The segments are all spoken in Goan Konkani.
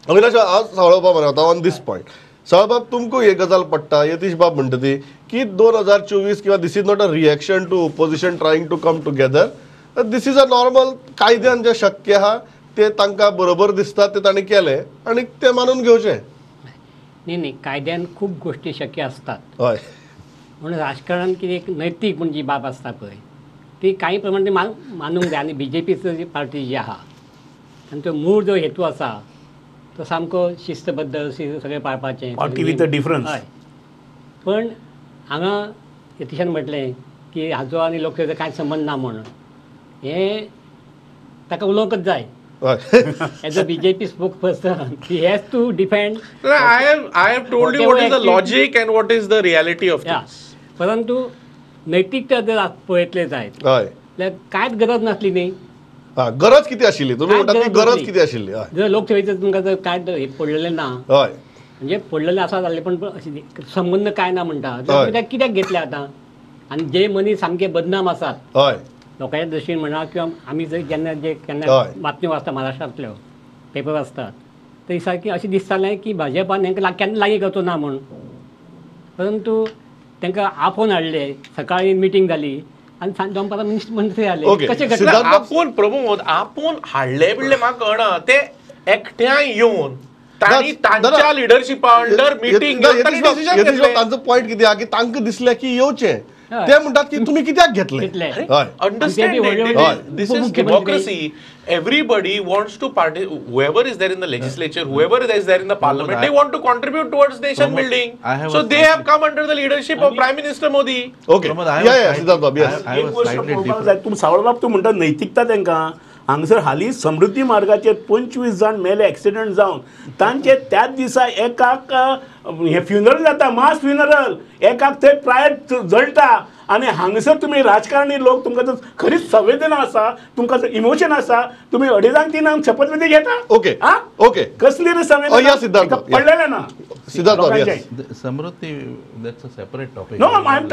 अविनाश, हांव सावळबाब म्हणटा ऑन this point. सावळबाब, तुमकां ही गजाल पडटा, यतीश बाब म्हणटा ती की 2024 किंवा this is not a reaction to opposition trying to come together, this is a normal कायद्यान जें शक्य आहा ते तांकां बरोबर दिसता ते तांणी केलें आनी ते मानून घेवचें. न्ही न्ही, कायद्यान खूब गोश्टी शक्य आसतात. हय, म्हणून राजकारणान कितें एक नैतीक म्हण जी बाब आसता पळय ती कांय प्रमाणे ती मानूंक जाय. आनी बीजेपीचो जी पार्टी जी आहा आनी तो मूळ जो हेतू आसा तो सामको शिस्तबद्ध सगळें पाळपाचें, पार्टी विथ अ डिफरन्स. हय, पण हांगा यतीशान म्हटलें की हाजो आनी लोकसेवेचो कांय संबंद ना म्हणून, हें ताका उलोवंकच जाय. As a BJP spokesperson, he has to defend. I have told you what is the logic and what is the reality of things. परंतु नैतिकता जर पळयतले जायत जाल्यार कांयच गरज नासली न्ही. गरज कितें आशिल्ली तुमी म्हणटात ती गरज कितें आशिल्ली? जर लोकसेवेचो तुमकां जर कांय पडलेलें ना, हय, म्हणजे पडलेलें आसा जालें पण संबंद कांय ना म्हणटा, जाल्यार कित्याक घेतले आतां? आनी जे मनीस सामके बदनाम आसात, हय, लोकांच्या दृश्टीन म्हणा किंवा आमी जर जेन्ना जे केन्ना बातम्यो वाचता महाराष्ट्रांतल्यो पेपर वाचतात ते सारकी अशें दिसतालें की भाजपान हेंकां केन्ना लागीं करचो ना म्हूण, परंतु तांकां आपोवन हाडले, सकाळीं मिटींग जाली आनी दनपारां मंत्री जाले. कशें घडलें? आपोवन प्रमोद, आपोवन हाडले बिडले म्हाका कळना, ते एकठांय येवन तांणी तांच्या लिडरशिपा अंडर मिटींग. तांचो पॉयंट कितें आहा की तांकां दिसलें की येवचें, ते म्हणटात की तुमी कित्याक घेतले. Understand, this is democracy. Everybody wants to party, whoever is there in the legislature, whoever is there in the parliament, they want to contribute towards nation building. So they have come under the leadership of Prime Minister Modi. Okay, yeah yeah, Siddharth Babu, yes. एक गोश्ट पळोवपाक जाय, तूं सावळबाब तूं म्हणटा नैतिकता तांकां. हांगसर हालीं समृद्धी मार्गाचेर 25 जाण मेले एक्सिडंट जावन, तांचे त्याच दिसा एकाक हें फ्युनरल जाता, मास फ्युनरल, एकाक थंय प्रायट जळटा. आनी हांगसर तुमी राजकारणी लोक, तुमकां जर खरीच संवेदना आसा, तुमकां जर इमोशन आसा, तुमी 2:30 3 शपथविधी घेता. ओके, ओके, कसली रे संवेदना पडलेलें ना. Siddharth, Samruddhi, that's a separate topic. No, I am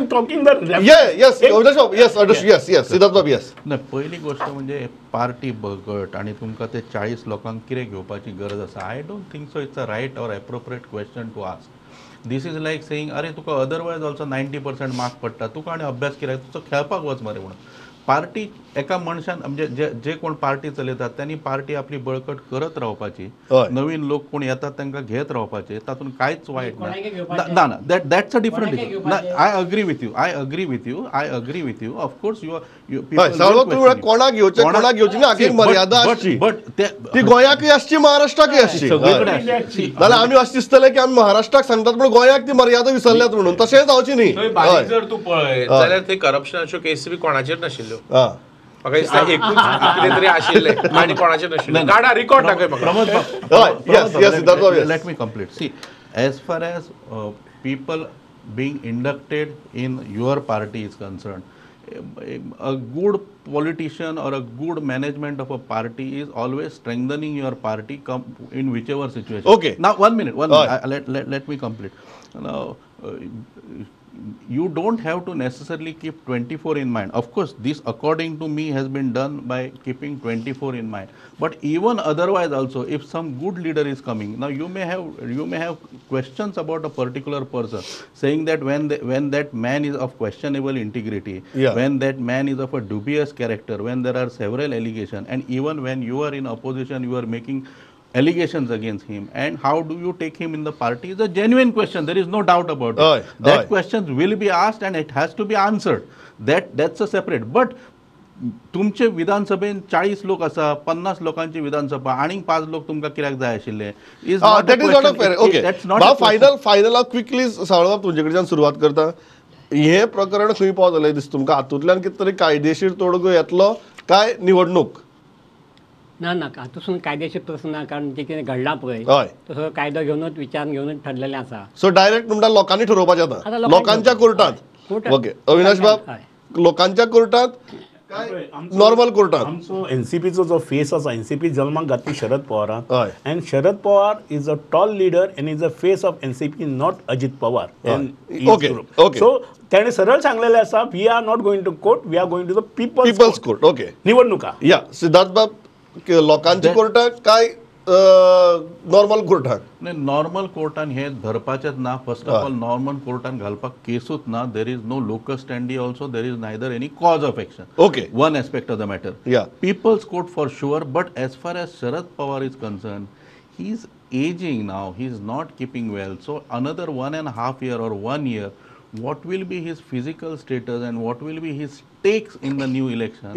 talking the yes yes yes yes Siddharth Babu, yes. ना, पयली गोष्ट म्हणजे पार्टी बळकट आनी तुमकां ते 40 लोकांक कितें घेवपाची गरज आसा, I don't think so it's a right or appropriate question to ask. This is like saying अरे तुका अदरवायज ऑल्सो 90% मार्क पडटा, तुका आनी अभ्यास कित्याक, तुजो खेळपाक वच मरे म्हणून. पार्टी एका मनशान म्हणजे जे जे कोण पार्टी चलयतात त्यांनी पार्टी आपली बळकट करत रावपाची, नवीन लोक कोण येतात तांकां घेत रावपाचे, तातूंत कांयच वायट ना. ना ना, that that's a different issue. I agree with you, I agree with you, I agree with you. Of course you कोणाक घेवचें कोणाक घेवची ना, हाकी मर्यादा आसची, बट ती गोंयाकय आसची, महाराष्ट्राकय आसची. जाल्यार आमी अशें दिसतलें की आमी महाराष्ट्राक सांगतात पूण गोंयाक ती मर्यादा विसरल्यात म्हणून, तशें जावचें न्ही. बारीक जर तूं पळयत जाल्यार ते करप्शनाच्यो केसी बी कोणाचेर नाशिल्ल्यो, म्हाका दिसता एकूच कितें तरी आशिल्लें आनी कोणाचेर नाशिल्लें. काडा रिकॉर्ड दाखय म्हाका. Pramod, let me complete. See, as far as people being inducted in your party is concerned, a good politician or a good management of a party is always strengthening your party in whichever situation. Okay. Now, 1 minute, 1 minute. Let me complete. Now, you don't have to necessarily keep 24 in mind. Of course, this according to me has been done by keeping 24 in mind. But even otherwise also, if some good leader is coming, now you may have questions about a particular person, saying that when that man is of questionable integrity, yeah, when that man is of a dubious character, when there are several allegations, and even when you are in opposition, you are making allegations against him, and how do you take him in the party is a genuine question. There is no doubt about it. That question will be asked and it has to be answered. That's a separate. But तुमचे विधानसभेन 40 लोक आसा, 50 लोकांची विधानसभा, आनी 5 लोक तुमकां कित्याक जाय आशिल्ले? That is not a fair. Okay, final final quickly सावळबाब तुमचे कडच्यान सुरवात करता. हे प्रकरण खंय पावतलें दिसता तुमकां? हातूंतल्यान कितें तरी कायदेशीर तोडगो येतलो काय निवडणूक? ना ना, हातूंतसून कायदेशीर प्रस्न ना, कारण जे कितें घडलां पळय तो सगळो कायदो घेवनूच विचार घेवनूच ठरलेलें आसा. सो डायरेक्ट म्हणटा लोकांनी ठरोवपाचें आतां, लोकांच्या कोर्टांत. ओके अविनाश बाब, लोकांच्या कोर्टांत काय नॉर्मल कोर्टांत? आमचो एनसीपीचो जो फेस आसा, एनसीपी जल्माक घातली शरद पवारान, and Sharad Pawar is a tall leader and is a face of NCP, not Ajit Pawar. Okay okay. So ताणें सरळ सांगलेलें आसा, we are not going to court, we are going to the people's court. Okay, निवडणुका. या सिद्धार्थ बाब, लोकांच्या कोर्टात काय नॉर्मल कोर्टाक? नाही, नॉर्मल कोर्टान हे धरपाचेच ना. फर्स्ट ऑफ ऑल नॉर्मल कोर्टान घालपाक केसूच ना. There is no locus standi also, there is neither any cause of action. Okay, one aspect of the matter. People's court for sure, but as far as Sharad Pawar is concern, he is ageing now, he is not keeping well. So another 1.5 year or 1 year, what will be his physical status and what will be his stakes in the new election,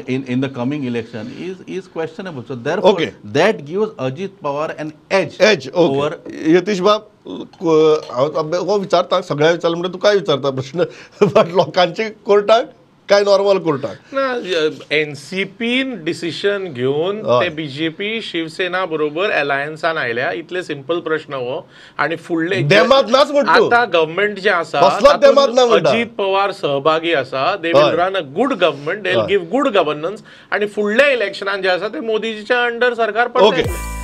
in the coming election is questionable. So therefore, that gives Ajit Pawar an edge. Edge, okay. Over Yatish बाब, हांव विचारता सगळ्या विचारलं म्हणजे तूं काय विचारता प्रश्न, बट लोकांचे कोर्टाक काय नॉर्मल कोर्टाक ना एनसीपीन डिसिशन घेवन ते बीजेपी शिवसेना बरोबर अलायन्सान आयल्या, इतले सिंपल प्रश्न हो. आनी फुडले देमात नाच म्हणटा आतां गव्हर्मेंट जे आसा अजीत पवार सहभागी आसा, they will run a good government, they will give good governance, आनी फुडल्या इलेक्शनान जे आसा ते मोदीजीच्या अंडर सरकार पडटलें.